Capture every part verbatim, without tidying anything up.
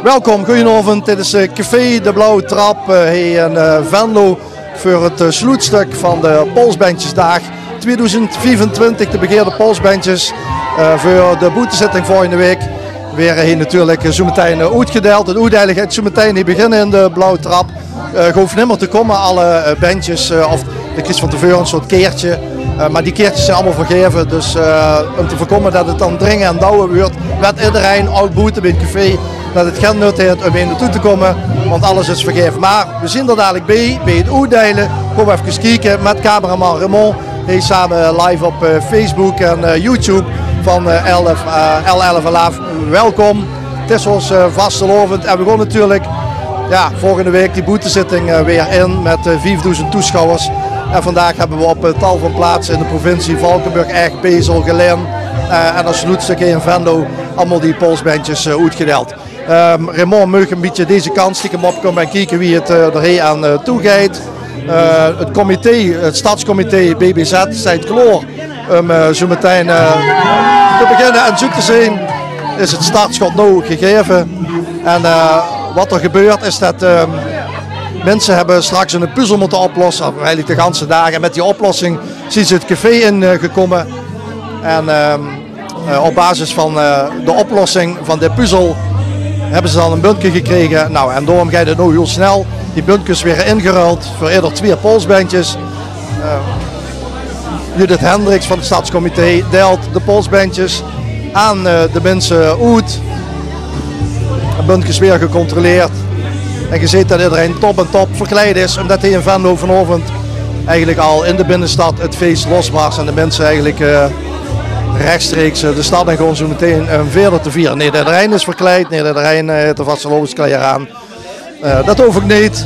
Welkom, goeienaovend. Dit is eh, Café de Blauw Trap eh, hie in eh, Venlo veur 't eh, sloetsjtök van de Polsbendjesdaag twiedoezend viefentwintig. De begeerde Polsbendjes eh, veur de boetezitting volgende waek waere hie natuurlik eh, zoeë metein eh, oetgedeild. 't Oetdeile geit zoeë metein hie beginne in de Blauw Trap. Eh, geer hoof nimmer te kómme, alle eh, bendjes eh, of de kriegs van te veure 'n soort kaertje. Eh, mer die kaertjes zeen allemaol vergaeve. Dus eh, um te veurkómme det 't dan dringe en douwe wuuert, wet ederein, ouch boete bie 't café, det 't gein nut haet um hie nao toe te kómme, want alles is vergaeve. Mer veer zeen d'r dalik bie, bie 't oetdeile. Kómme veer efkes kieke mit cameraman Raymond. Hie same live op eh, Facebook en eh, YouTube van eh, L F, eh, L L F L F. Welkom. 't Is ós eh, vastelaovend en veer gaon natuurlik, jao, volgende waek die boetezitting eh, waer in mit eh, viefdoezend toesjouwers. En vandaag höbbe veer op eh, tal van plaatse in de provincie Valkeberg, Ech, Bezel, Gelaen eh, en es sloetsjtök hie in Venlo allemaol die polsbendjes eh, oetgedeild. Ehm, Raymond, meuge veer 'n bietje deze kant stiekem opkómme en kieke wie 't eh, d'r hie aan eh, toegeit. Eh, 't comité, 't stadscomité B B Z, steit klaor um eh, zoeë metein eh, te beginne. En zoeë te zeen is 't startsjot noe gegaeve. En eh, wat d'r gebeurt is det eh, minse höbbe straks 'n puzzel mótte oplosse, of eigelik de ganse daag. En mit die oplossing zeen ze 't café in eh, gekómme. En ehm, eh, op basis van eh, de oplossing van de puzzel höbbe ze dan 'n bundke gekrege. Nou, en daorum geit 't noe hieël snel. Die bundkes waere ingeruild veur eder twieë polsbendjes. Eh, Judith Hendricks van 't stadscomité deilt de polsbendjes aan eh, de minse oet. De bundkes waere gecontroleerd. En geer zeet det ederein top en top verkleid is, umdet hie in Venlo vanaovend eigelik al in de binnestad 't fees losbarst en de minse eigelik eh, rechstreeks eh, de stad in gaon zoeë metein um veerder te viere. Neet ederein is verkleid, neet ederein eh, haet de vastelaoveskleier aan. Eh, det hoof ouch neet.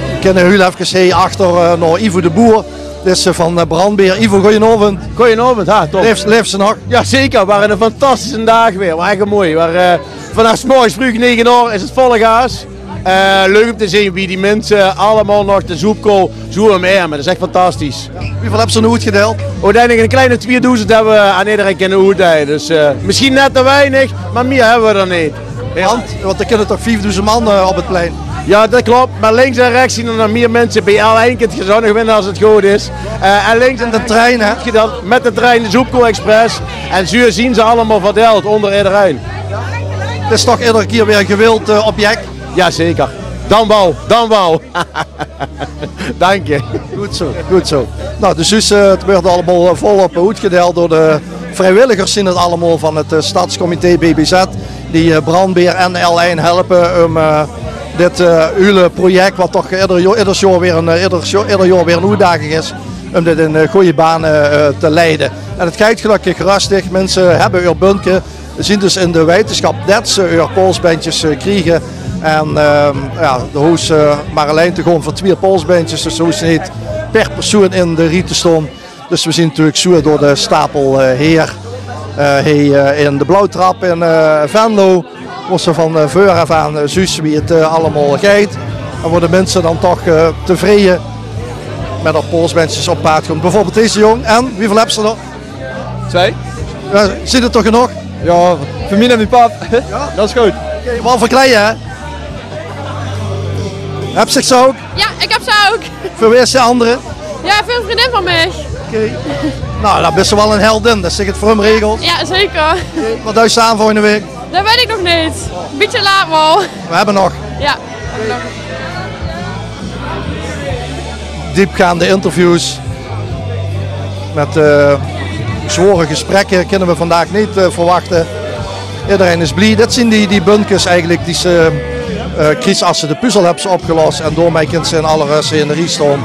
Veer kinne hieël efkes hie achter eh, nao Ivo de Boer. Dit is eh, van eh, Brandbeer. Ivo, goeienaovend. Goeienaovend, ha, Tom. Laefs, laefs se nog? Jao, zeker. 't Waor 'ne fantastische daag weer. Waor ech mooi. Waor eh, vanaaf 's morges vreug, nege oor, is 't volle gaas. Eh, leuk um te zeen wie die minse allemaol nog de zoepkool zoeë omerme. Det is ech fantastisch. Wieväöl höbs se noe oetgedeild? Oeteindelik 'n kleine twieëdoezend höbbe veer aan ederein kinne oetdeile. Dus eh, mesjien net te weinig, mer mieë höbbe veer d'r neet. Want, want d'r kinne toch viefdoezend man eh, op 't plein? Jao, det klop. Mer links en rechs zeen d'r nog mieë minse. Bie L ein kint geer ze ouch nog winne es 't good is. Eh, en links en rechs, de trein, hè? Mit de trein, de Zoepkool Express. En zoeë zeen ze allemaol verdeild ónger ederein. 't Is toch eder kier weer 'n gewild eh, object? Jao, zeker. Dan waal, dan waal. Dank je. Good zoeë, good zoeë. Nou, dus, dus eh, 't wuuert allemaol eh, volop eh, oetgedeild door de vriewilligers, zeen 't allemaol, van 't eh, stadscomité B B Z, die eh, Brandbeer en L ein helpe um eh, dit eh, hieël project, wat toch eder joa-, eder joar weer 'n eh, eder joa-, eder joar weer 'n oetdaging is, um dit in eh, gooj bane eh, te leide. En 't geit gelökkig röstig. Minse höbbe häör bundke, zeen dus in de weitesjap det ze häör polsbendjes eh, kriege. En ehm, jao, de hoofs eh, mer allein te gaon veur twieë polsbendjes, dus ze hoofs neet per persoeën in de rie te staon. Dus veer zeen natuurlik zoeë door de stapel eh, haer. Eh, hie eh, in de Blauw Trap in eh, Venlo, wo se van eh, veur aaf aan eh, zuus wie 't eh, allemaol geit. En wo de minse dan toch eh, tevreje mit häör polsbendjes op paad gaon. Bieveurbeeld deze jóng. En wieväöl höbs se d'r? Twee? Jao, zeen d'r toch genóg? Jao, veur mien en mien pap. Jao? Det is good. Oké, waal verkleie, hè? Höbs se ze ouch? Jao, ich höb ze ouch. Veur wae is de anger? Jao, veur 'n vriendin van mich. Oké. Nou, dan bis se waal 'n heldin. Det zèk ich veur häöm regels. Jao, zeker. Oké, wat duis se aan volgende waek? Det weit ich nog neet. Bietje laat waal. Veer höbbe nog. Jao. Diepgaande interviews mit eh, zwaore gesprekke kinne veer vandaag neet eh, verwachte. Ederein is blie. Dit zeen die, die bundkes eigelik die se eh, kriegs es se de puzzel höbs opgelos. En daomei kins se in alle rös in de rie staon.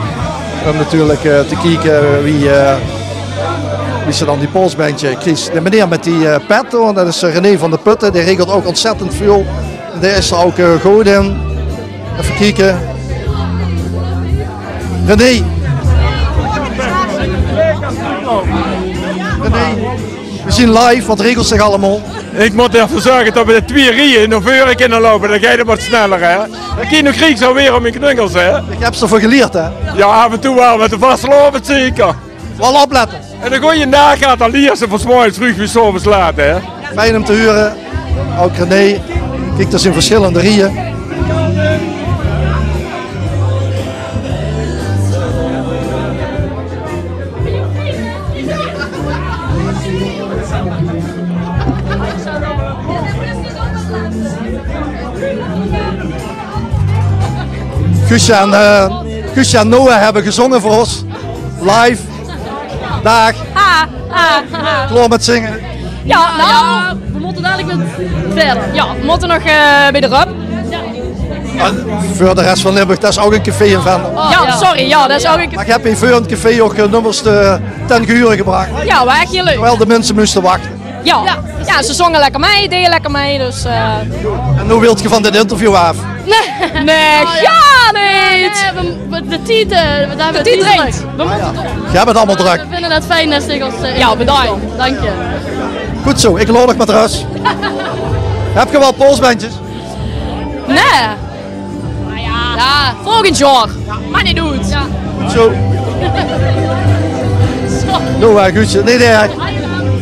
Um natuurlik eh, te kieke wie, eh, wie se dan die polsbendje kriegs. De meneer mit die eh, pet, want det is eh, René van der Putten. Dae regelt ouch ontzettend väöl. Dae is d'r ouch eh, good in. Effe kieke. René. René. Veer zeen live, wat regels se allemaol? Ich mót effe zörge det veer de twieë rieje nao veure kinne loupe. Dan geit 't wat sneller, hè. Ich kin nog krieg zo weer op mien knuggels, hè. Ich höb ze veur gelierd, hè. Jao, aaf en toe waal, mit de vastelaovend zeker. Waal oplètte. En 'ne gooje naach gehad, dan liers se volges mich vreug wie 's aoves laat, hè? Fijn um te hure. Ouch René. Kiek, d'r zien versjillende rieje. Guusje en, eh, Guusje en Noah höbbe gezónge veur ós. Live. Daag. Ha, ha, ha. Klaor mit zinge? Jao, nou, we mótte dalik mit wiejer. Jao, we mótte nog, eh, bie de Rup. En veur de res van Limburg, det is ouch ein café in Venlo. Jao, sorry, jao, det is ouch ein café. Mer ich höb hie veur 't café ouch, eh, nummers te, ten gehure gebrach. Jao, waal ech hiel leuk. Terwiel de minse móste wachte. Jao. Jao, ze zónge lekker mei, deje lekker mei, dus, eh. En noe wilt geer van dit interview aaf? Nae. Nae, gaar neet. Nae, we, we, de tied, eh, we, dao höbbe we tied drink. We mótte door. Geer höbt 't allemaol drök. We vinje 't fijn det geer ós, eh, jao, bedank. Dank dich. Good zoe, ich laot uch mit rös. Höbt geer waal polsbendjes? Nae. Jao, volgend jaor. Mer neet good. Zoe. Noah, Guusje. Nae, nae.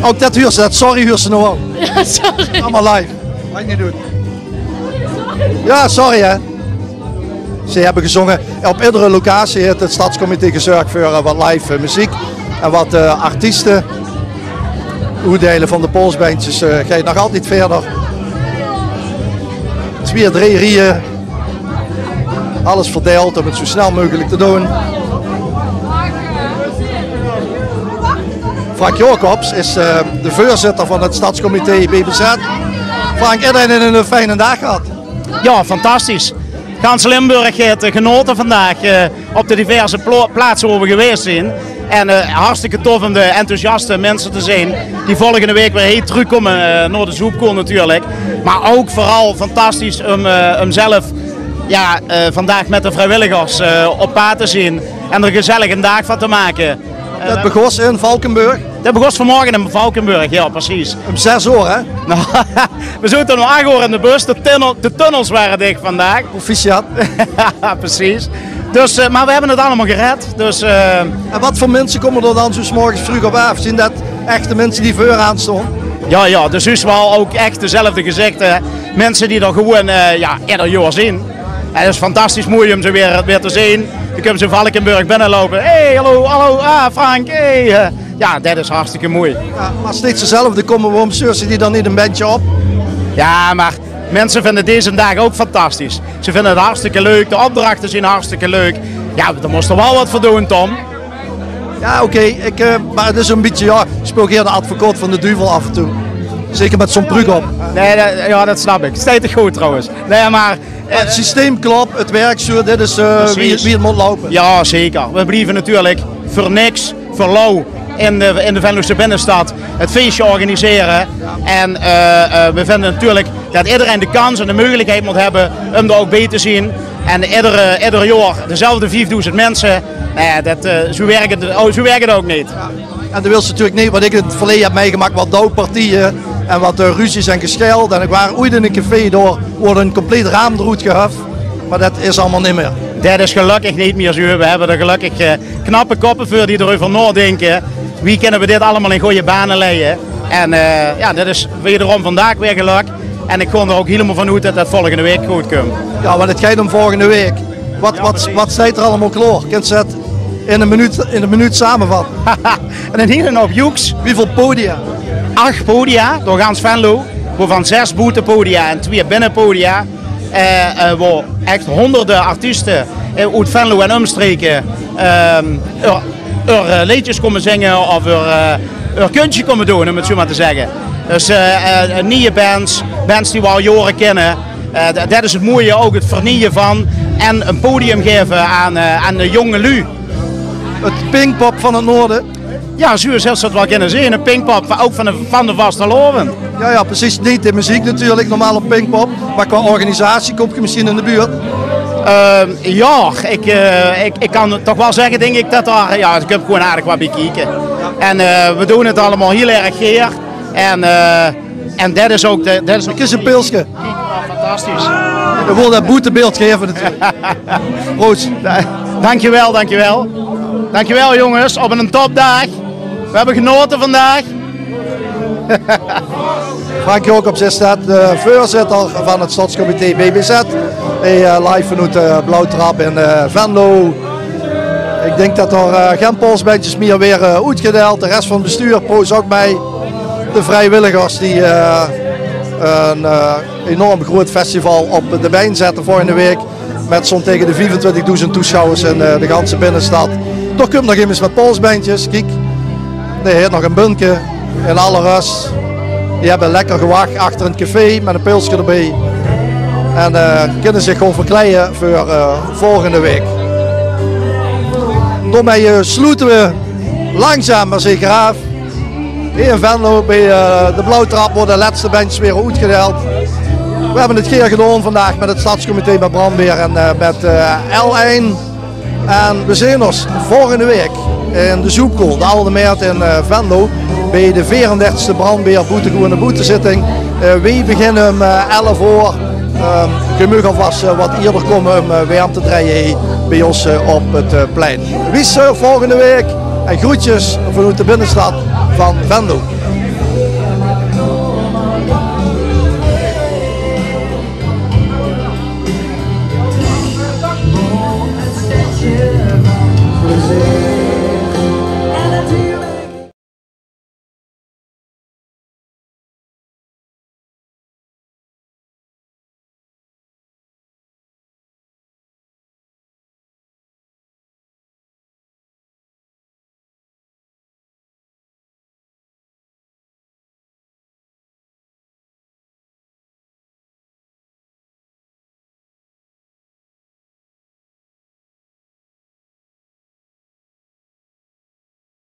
Ouch det huurs se, det sorry huurs se nog waal. Jao, sorry. Allemaol live. Maak neet oet. Jao, sorry hè. Ze höbbe gezónge. Op iedere locatie haet 't stadscomité gezörg veur, eh, wat live, eh, meziek. En wat, eh, artieste. Oetdeile van de polsbendjes, eh, geit nog altied wiejer. Twieë, drie rieje. Alles verdeild um 't zoe snel meugelik te doon. Frank Jacobs is, eh, de veurzitter van 't stadscomité B B Z. Frank, höbs se 'ne fijne daag gehad? Jao, fantastisch. Gans Limburg haet, eh, genaote vandaag, eh, op de diverse pla-, plaatse wo we gewaes zien. En, eh, hartstikke tof um de enthousiaste minse te zeen die volgende waek weer hie trökkómme, eh, nao de Zoepkoel natuurlik. Mer ouch veural fantastisch um, eh, um zelf, jao, eh, vandaag mit de vriewilligers, eh, op paad te zien en d'r 'ne gezelligen daag van te make. Det begós in Valkeberg? Det begós vanmorge in Valkeberg, jao, precies. Um zes oor, hè? Nou, we zote um ach oor in de bus. De tunnel-, de tunnels wore dich vandaag. Proficiat. Precies. Dus, eh, mer we höbbe 't allemaol gered. Dus, eh. En wat veur minse kómme d'r dan zoe 's morges vreug op aaf? Zien det echte minse die veuraan staon? Jao, jao, dus is waal ouch ech dezelfde gezichte. Minse die d'r gewoen, eh, jao, eder jaor zien. En 't is fantastisch moei um ze weer, weer te zeen. Dan kómme ze Valkeberg binneloupe. Hey, hallo, hallo, ah, Frank, hey, eh. Jao, det is hartstikke moei. Jao, mer steeds dezelfde kómme, waorom zeurste die dan neet e bendje op? Jao, mer minse vinje deze daag ouch fantastisch. Ze vinje 't hartstikke leuk, de opdrachte zien hartstikke leuk. Jao, dao mós se waal wat veur doon, Tom. Jao, oké, ich, eh, mer 't is e bietje, jao, ich speel gaer de advocaat van de duvel aaf en toe. Zeker mit zoe'n pruuk op. Nae, det, jao, det snap ich. Steit dich good trouwens. Nae, mer, eh, 't systeem klop, 't wirk zoe, dit is, eh, wie, precies, wie 't mót loupe. Jao, zeker. We blieve natuurlik veur niks, veur lauw in de, in de Venlose binnestad 't feesje organisere. En, eh, eh, we vinje natuurlik det ederein de kans en de meugelikheid mót höbbe um d'r ouch bie te zien. En eder, eder jaor dezelfde viefdoezend minse. Nae, det, eh, zoe wirk 't, oh, zoe wirk 't ouch neet. En dan wils se natuurlik neet, wat ich in 't verleje höb mitgemaak, wat douwpartieje en wat, eh, ruzies en gesjeld. En ich waor oeats in e café, dao woort e compleet raam d'roet gehuf. Mer det is allemaol neet mieë. Det is gelökkig neet mieë zoe. We höbbe d'r gelökkig, eh, knappe köppe veur die d'reuver naodinke. Wie kinne we dit allemaol in gooj bane leie? En, eh, jao, det is wederom vandaag weer gelök. En ich gaon d'r ouch hielemaol van oet det det volgende waek good kump. Jao, want 't geit um volgende waek. Wat, jao, wat, precies, wat steit d'r allemaol klaor? Kins se 't in 'n minuut, in 'n minuut samevatte? En 'n hiele houp joeks. Wieväöl podia? Ach podia, door gans Venlo. Wovan zes boetepodia en twieë binnepodia. Eh, eh, wo ech hóngerde artieste, eh, oet Venlo en umstreke, ehm, eur, eur, eh, leedjes kómme zinge of eur, eh, eur kunsje kómme doon, um 't zoe mer te zègke. Dus, eh, eh, nieje bands, bands die we al jaore kinne. Eh, d-, det is 't moeie, ouch 't vernieje van en e podium gaeve aan, eh, aan de jónge luuj. 't Pinkpop van 't Noorde. Jao, zoe zóws se 't waal kinne zeen. E Pinkpop, ouch van de, van de vastelaovend. Jao, jao, precies. Neet de meziek natuurlik, normaal op Pinkpop. Mer qua organisatie kóms se mesjien in de buurt. Ehm, jao, ich, eh, ich, ich kan toch waal zègke, dink ich, det d'r, jao, d'r kump gewoen aardig wat bie kieke. En, eh, we doon 't allemaol hiel erg gaer. En, eh, En det is ouch de, det is ouch... Kiek ins e pilske. Fantastisch. D'r wuuert 't boetebeeld gaeve natuurlik. Proost. Dankjewel, dankjewel. Dankjewel jónges, op 'nen topdaag. We hebbe genaote vandaag. Frank Jacobs is det, de veurzitter van het stadscomité B B Z. Hie, eh, live vanoet de Blauwtrap in, eh, Venlo. Ik dink det d'r, eh, gen polsbendjes mier waere, eh, oetgedeild. De res van het bestuur, proost, ouk mei. De vriewilligers die, eh, een, eh, enorm groeët festival op de bein zette volgende waek. Met zo'n taenge de viefentwintigdoezend toesjouwers in, eh, de ganse binnestad. D'r kump nog emes met polsbendjes, kiek. Dae haet nog ein bunke in alle rös. Die hebbe lekker gewach achter ein café met ein pilske d'rbie. En, eh, kinne zich gewoon verkleie veur, eh, volgende waek. Daomei, eh, sloete we langzaam maar zeker aaf. Hie in Venlo bie, eh, de Blauwtrap waere de lètste bendjes waere oetgedeild. We hebbe het gaer gedaon vandaag met het stadscomité, met Brandbeer en, eh, met, eh, L ein. En we zeen ós volgende waek in de Zoepkoel, de Alde Mert in, eh, Venlo, bie de veerendertigste Brandbeer boetegewoeëne boetezitting. Eh, we beginne um, eh, elf oor. Ehm, ge meugt alvas, eh, wat ierder kómme um, eh, werm te drejje hie bie ós, eh, op het, eh, plein. Wies, eh, volgende waek en groetjes vanoet de binnestad van Venlo.